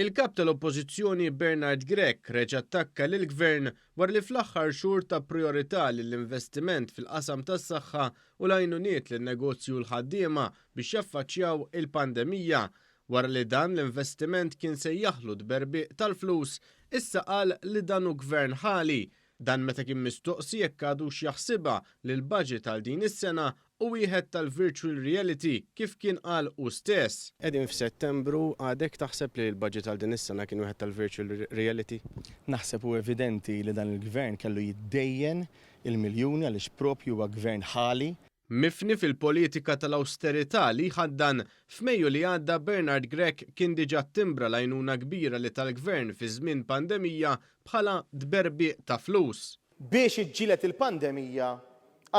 Il-Kap tal-Oppożizzjoni Bernard Grech reġa' attakka lill-Gvern wara li fl-aħħar xhur ta prijorità lill-investiment fil-qasam tas-saħħa u l-għajnuniet lin-negozji u l-ħaddiema biex jaffaċċjaw il-pandemija. Wara li dan l-investiment kien sejjaħlu tberbiq tal-flus, issa qal li dan hu gvern ħali. Dan meta kien mistoqsi jekk għadux jaħsibha li l-budget għal din is-sena hu wieħed tal-virtual reality kif kien qal hu stess. Qegħdin f'Settembru, għadek taħseb li l-budget għal din is-sena kien wieħed tal-virtual reality? Naħseb hu evidenti li dan il-gvern kellu jiddejjen il-miljuni għaliex propju huwa gvern ħali. Mifni fil-politika tal-awsterità li jħaddan, f'Mejju li għadda Bernard Grech kien diġà ttimbra l-għajnuna kbira li ta l-Gvern fi żmien pandemija bħala tberbiq ta' flus. Biex iġġieled il-pandemija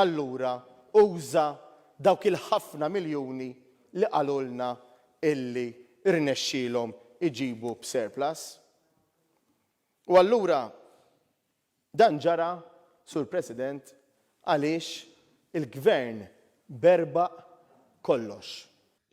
allura uża dawk il-ħafna miljuni li qalulna illi rnexxielhom iġibu b'surplus. U allura Dan ġara, Sur President, għaliex il-Gvern berbaq kollox.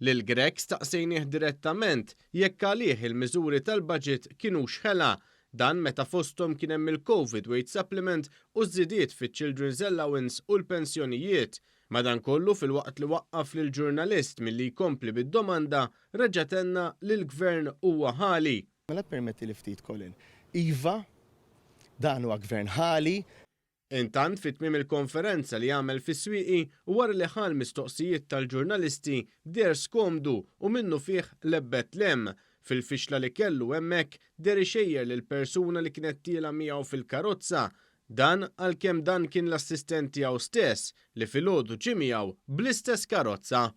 Lil Grech staqsejnih direttament jekk għalih il-miżuri tal-budget kinux ħela. Dan meta fosthom kien hemm il-Covid Wage Supplement u ż-żidiet fiċ-Children's Allowance u l-pensjonijiet. Madankollu filwaqt li waqqaf lill-ġurnalist milli jkompli bid-domanda, reġa' tenna li l-Gvern huwa ħali. Mela ppermettili ftit Colin. Iva, dan huwa gvern ħali. Intant fi tmiem il-konferenza li għamel fis-Swieqi u wara li ħa l-mistoqsijiet tal-ġurnalisti deher skomdu u minnufih lebbet 'l hemm. Fil-fixla li kellu hemmhekk deher ixejjer lill-persuna li kienet tielgħa miegħu fil-karozza. Dan għalkemm dan kien l-assistent tiegħu stess li filgħodu ġie miegħu bl-istess karozza.